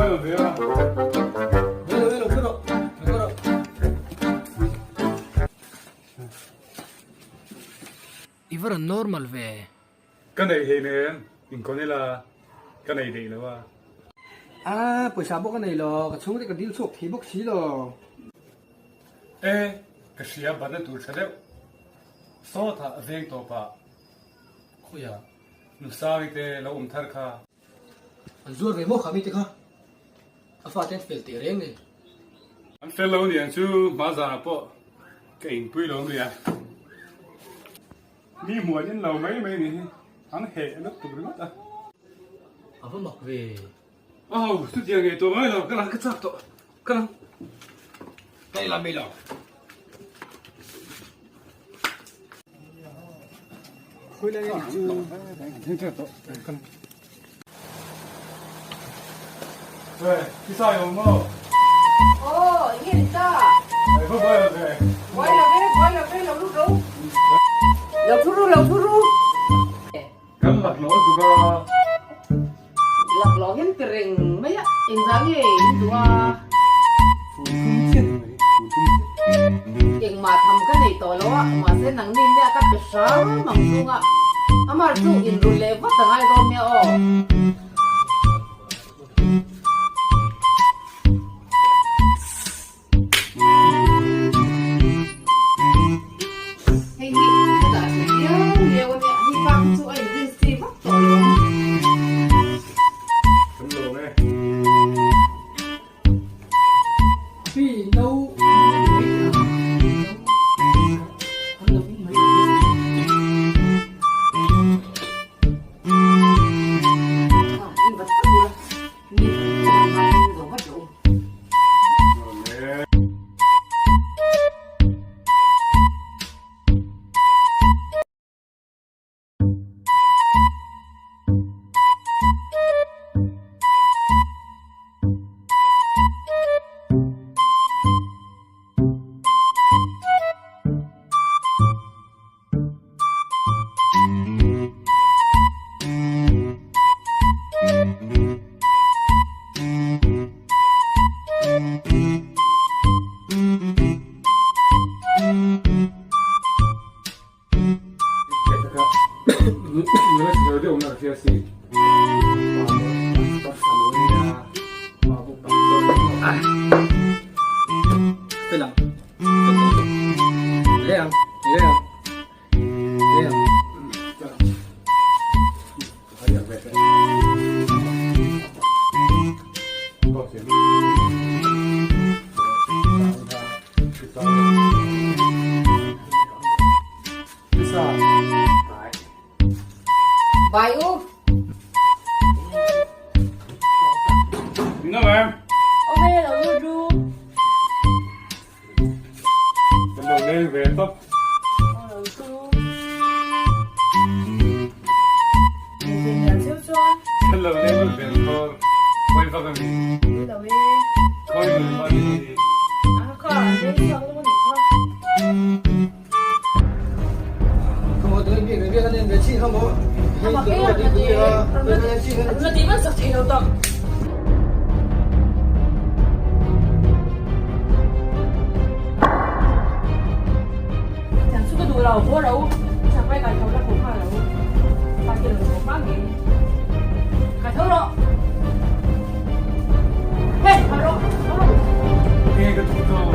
lo ve a. Ve lo ve lo thu rawh, thu rawh. I va rawn normal ve. Ka neih hei nen inkawn ila ka nei deih lo a. A, pawisa bawk a nei lo, ka chhungte ka dil chhuak thei bawk si lo. E, ka hria batna tur tha deuh. Sawtah a veng tawp ah. Khawiah? Nusangi te lo awm thar kha. An zuar ve maw kha mite kha? A fate an fel teh reng nei. An fel lo niang chu hma zanah pawh ka inpui lo nia. Mi hmuan in lo mai mai ni hi an heh lutuk ringawt a. A va mak ve. Aw chutiang ngei tawh ngai lo ka lang ka chak tawh ka lang. Ka ila mai lo. Kan laklawh lutuk a. Laklawh hian ti reng mai a, engzah nge in duh a? Fur thum chiah ni mai, fur thum chiah. Engmah tham ka nei tawh lo a, mahse nangni nia ka pe hram ang chunga amar chu inrul leh vat a ngai dawn nia aw. Hei hi ka dah tha viau viau a nia, hei bak hi chu a inrin si vak tawh lo ang. Kan lawm e. Pi no mai ta an lo in mai lo In vat vat ula, mi kan ngai in zo vat lo. Bai u. Nino em. Ok, lo lut ru. Kan lo leng ve tawp. Lo chu. Kan lo leng lut ve tawp. Khawi vak a mi. Khawi lut vak a mi. Nge ka duh tawh.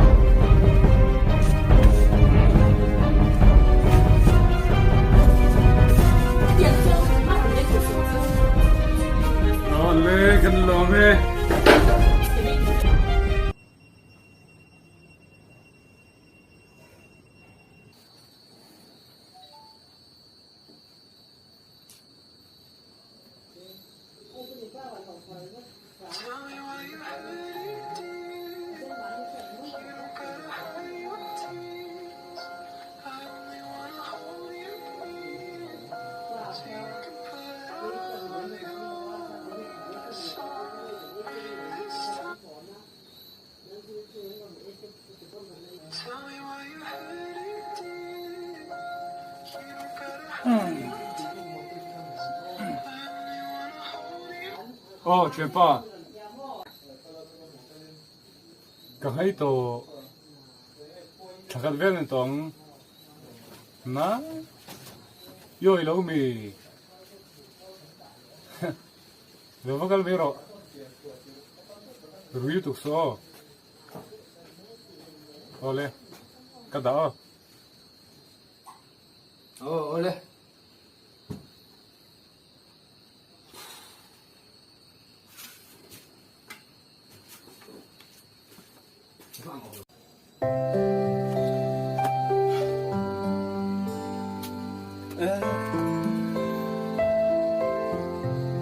Awle kan lawm e. Aw thianpa. Ka nghei tawh. Thla khat vel ni tawh ang. Na? I awih lo mi? Lo va kal mai rawh. Rui lutuk suh aw. Awle, ka dah aw. Aw, awle.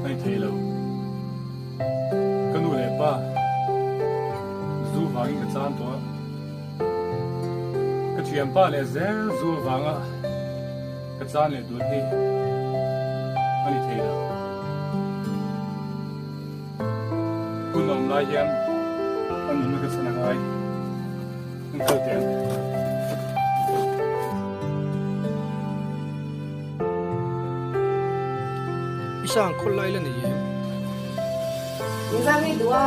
Ngaih thei lo. Ka nu leh pa zu vangin ka chan tawh a. Ka thianpa leh zel zu avanga ka chan leh dun hi a ni thei lo. Hun awm lai hian a nunna ka chhan a ngai. An kal teh ang. I sang khawl lai la nei em? Engzah nge duh a?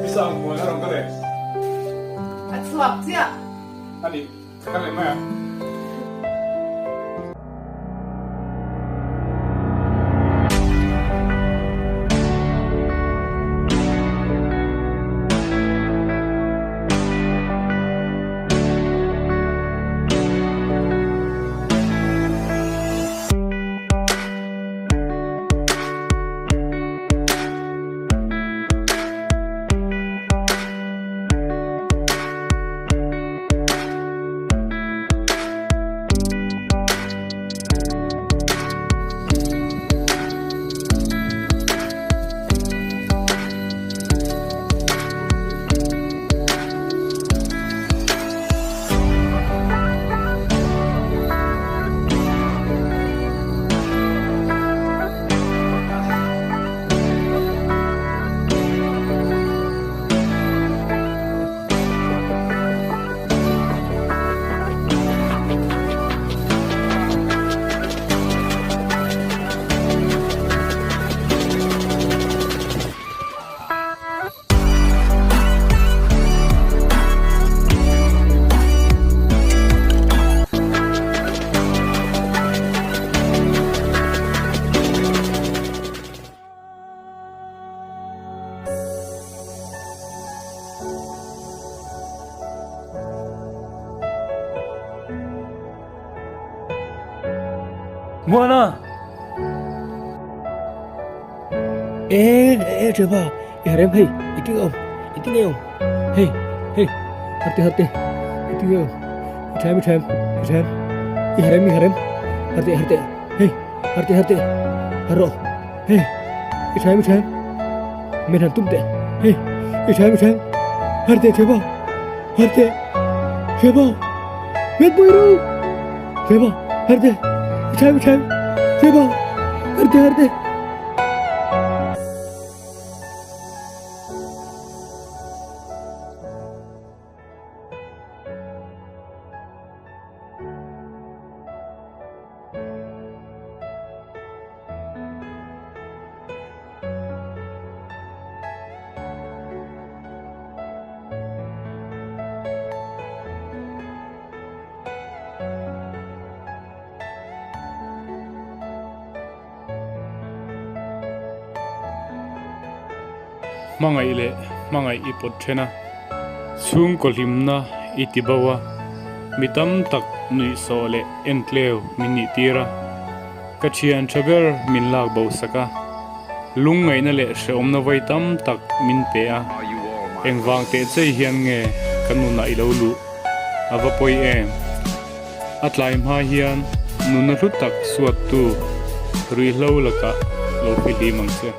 I sang muan a rawn ka leh. A chhuak chiah. A nih, ka kal leh mai ang. Muana! E e Trevor, i harem hei, i ting awm, i ting awm. Hei, hei, harte harte, i ting awm. I thaim i thaim, i thaim. I harem i harem. Harte harte. Hei, harte harte. Haro. Hei, i thaim i thaim. Men han tum te. Hei, i thaim i thaim. Harte Trevor. Harte. Trevor. Met pui ru. Trevor, harte. I thaim i thaim. Trevor. Harte harte. Hmangaih leh hmangaih i pawt then a, chhungkaw hlimna i ti bo a, mi tam tak nuihsawh leh entleu min nih tir a, ka thian tha ber min lak bo sak a, lungngaihna leh hrehawmna vawi tam tak min pe a, engvang teh chei hian nge ka nunah i lo luh a va pawi em? A tlai hma hian nunna hlu tak suattu ruihhlo lakah lo fihlim ang che.